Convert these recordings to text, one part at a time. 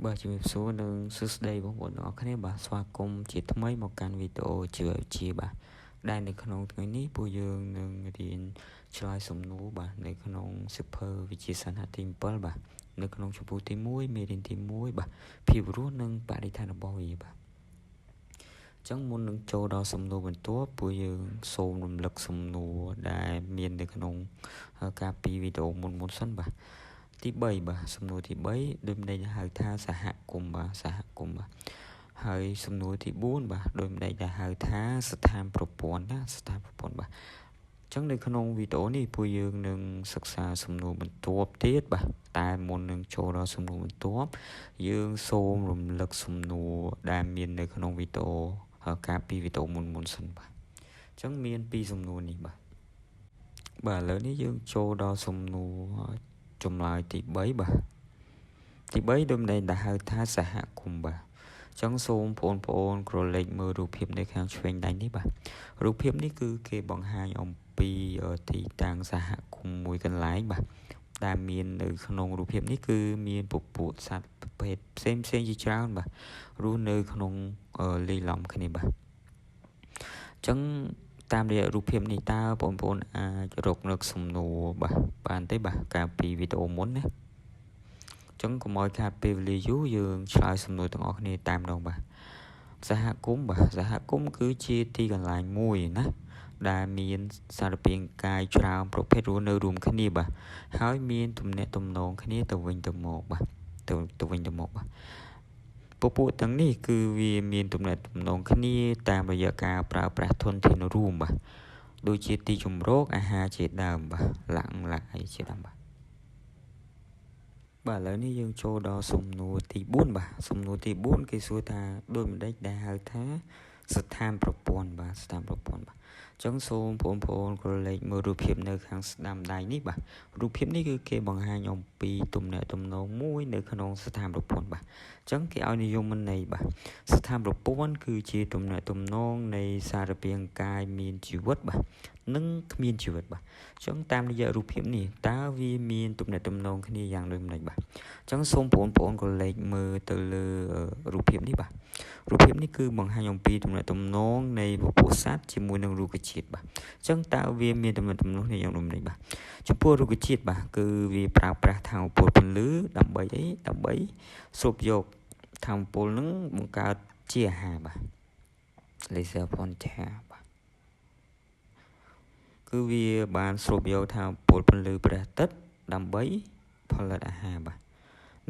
បាទជំរាបសួរនិងសួស្តីបងប្អូនទាំងអស់គ្នាបាទស្វាគមន៍ជាថ្មីមកកាន់វីដេអូជីវវិទ្យាបាទដែលនៅក្នុងថ្ងៃនេះពួកយើងនឹងរៀនឆ្លើយសំណួរបាទនៅក្នុងសៀវភៅវិទ្យាសាស្ត្រទី7បាទនៅក្នុងជំពូកទី1មេរៀនទី1បាទភាពរស់និងបរិស្ថានរបស់វាបាទអញ្ចឹងមុននឹងចូលដល់សំណួរបន្ទាប់ពួកយើងសូមរំលឹកសំណួរដែលមាននៅក្នុងការពីវីដេអូមុនមុនសិនបាទទី3បាទសំណួរទី3ដូចម្ដេចហៅថាសហគមន៍បាទសហគមន៍បាទហើយសំណួរទី4បាទដូចម្ដេចដែលហៅថាស្ថានប្រព័ន្ធណាស្ថានប្រព័ន្ធបាទអញ្ចឹងនៅក្នុងវីដេអូនេះពួកយើងនឹងសិក្សាសំណួរបន្ទាប់ទៀតបាទតែមុននឹងចូលដល់សំណួរបន្ទាប់យើងសូមរំលឹកសំណួរដែលមាននៅក្នុងវីដេអូកាលពីវីដេអូមុនមុនសិនបាទអញ្ចឹងមានពីរសំណួរនេះបាទបាទឥឡូវនេះយើងចូលដល់សំណួរចម្លើយទី3បាទទី3ដូចម្ដេចដែលហៅថាសហគមន៍បាទចឹងសូមបងប្អូនក្រឡេកមើលរូបភាពនៅខាងឆ្វេងដៃនេះបាទរូបភាពនេះគឺគេបង្ហាញអំពីទីតាំងសហគមន៍មួយកន្លែងបាទដែលមាននៅក្នុងរូបភាពនេះគឺមានពពួកសត្វប្រភេទផ្សេងផ្សេងជាច្រើនបាទរស់នៅក្នុងលាយឡំគ្នាបាទអញ្ចឹងតាមរយៈរូបភាពនេះតើបងប្អូនអាចរកនឹកសំណួរបាទបានទេបាទកាលពីវីដេអូមុនណាចឹងកុំឲ្យខាតពេលវេលាយូរយើងឆ្លើយសំណួរទាំងអស់គ្នាតាមដងបាទសហគមន៍បាទសហគមន៍គឺជាទីកន្លែងមួយណាដែលមានសារពាង្គកាយច្រើនប្រភេទរស់នៅរួមគ្នាបាទហើយមានទំនាក់ទំនងគ្នាទៅវិញទៅមកបាទទៅវិញទៅមកបាទពពួកទាំងនេះគឺវាមានទំនាក់ទំនងគ្នាតាមរយៈការប្រើប្រាស់ធនធានរួមបាទដូចជាទីជម្រកអាហារជាដើមបាទលាក់លាក់អីជាដើមបាទបាទឥឡូវនេះយើងចូលដល់សំណួរទី4បាទសំណួរទី4គេសួរថាដូចម្ដេចដែលហៅថាស្ថានប្រព័ន្ធបាទស្ថានប្រព័ន្ធបាទអញ្ចឹងសូមបងប្អូនក្រឡេកមើលរូបភាពនៅខាងស្ដាំដៃនេះបាទរូបភាពនេះគឺគេបង្ហាញអំពីទំនាក់ទំនងមួយនៅក្នុងស្ថានប្រព័ន្ធបាទអញ្ចឹងគេឲ្យនិយមន័យបាទស្ថានប្រព័ន្ធគឺជាទំនាក់ទំនងនៃសារពាង្គកាយមានជីវិតបាទនិងគ្មានជីវិតបាទអញ្ចឹងតាមរយៈរូបភាពនេះតើវាមានទំនាក់ទំនងគ្នាយ៉ាងដូចម្តេចបាទអញ្ចឹងសូមបងប្អូនក៏លេខមើលទៅលើរូបភាពនេះបាទរូបភាពនេះគឺបង្ហាញអំពីទំនាក់ទំនងនៃពពួកសត្វជាមួយនឹងរុក្ខជាតិបាទអញ្ចឹងតើវាមានទំនាក់ទំនងគ្នាយ៉ាងដូចម្តេចបាទចំពោះរុក្ខជាតិបាទគឺវាប្រើប្រាស់ថាមពលពន្លឺដើម្បីអីដើម្បីស្រូបយកថាមពលនឹងបង្កើតជាអាហារបាទ laser pointer បាទគឺវាបានស្រូបយកថាមពលពន្លឺព្រះអាទិត្យដើម្បីផលិតអាហារបាទ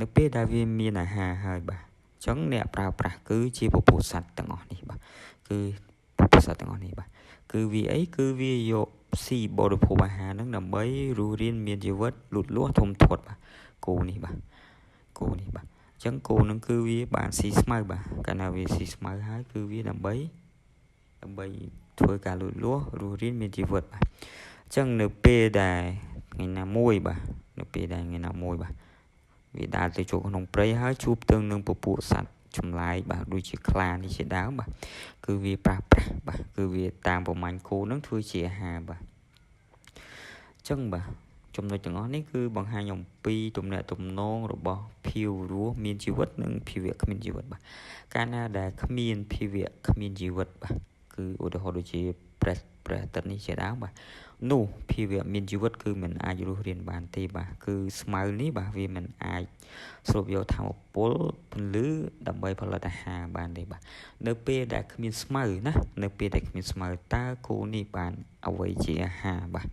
នៅពេលដែលវាមានអាហារហើយបាទអញ្ចឹងអ្នកប្រើប្រាស់គឺជាពពួកសត្វទាំងអស់នេះបាទគឺពពួកសត្វទាំងអស់នេះបាទគឺវាអីគឺវាយកស៊ីបរិភោគអាហារហ្នឹងដើម្បីរស់រានមានជីវិតលូតលាស់ធំធាត់បាទគោនេះបាទគោនេះបាទអញ្ចឹងគោហ្នឹងគឺវាបានស៊ីស្មៅបាទកាលណាវាស៊ីស្មៅហើយគឺវាដើម្បីដើម្បីធ្វើការលូតលាស់រស់រានមានជីវិតបាទអញ្ចឹងនៅពេលដែលថ្ងៃណាមួយបាទនៅពេលដែលថ្ងៃណាមួយបាទវាដើរទៅចូលក្នុងព្រៃហើយជួបទៅនឹងពពួកសត្វចម្លែកបាទដូចជាខ្លានេះជាដើមបាទគឺវាប្រាស់ប្រាស់បាទគឺវាតាមប្រមាញ់គោនឹងធ្វើជាអាហារបាទអញ្ចឹងបាទចំណុចទាំងអស់នេះគឺបង្ហាញអំពីទំនាក់ទំនងរបស់ភាវរស់មានជីវិតនិងភាវៈគ្មានជីវិតបាទកាលណាដែលគ្មានភាវៈគ្មានជីវិតបាទគឺឧទាហរណ៍ដូចជាព្រះព្រះអាទិត្យនេះជាដើមបាទនោះភាវៈមានជីវិតគឺមិនអាចរស់រានបានទេបាទគឺស្មៅនេះបាទវាមិនអាចស្រូបយកថាមពលពន្លឺដើម្បីផលិតអាហារបានទេបាទនៅពេលដែលគ្មានស្មៅណានៅពេលដែលគ្មានស្មៅតើគោនេះបានអ្វីជាអាហារបាទ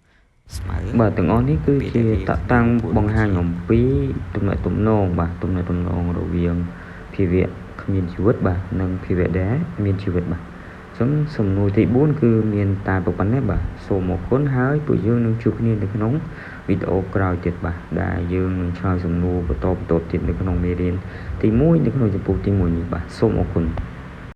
ស្មៅ បាទទាំងអស់នេះគឺជាតតាំងបង្ហាញអំពីទំនាក់ទំនងបាទទំនាក់ទំនងរវាងភាវៈគ្មានជីវិតបាទនិងភាវៈដែលមានជីវិតបាទអញ្ចឹងសំណួរទី4គឺមានតែប៉ុណ្ណេះបាទសូមអរគុណហើយពួកយើងនឹងជួបគ្នានៅក្នុងវីដេអូក្រោយទៀតបាទដែលយើងនឹងឆ្លើយសំណួរបន្តបន្តទៀតនៅក្នុងមេរៀនទី1នៅក្នុងជំពូកទី1នេះបាទសូមអរគុណ។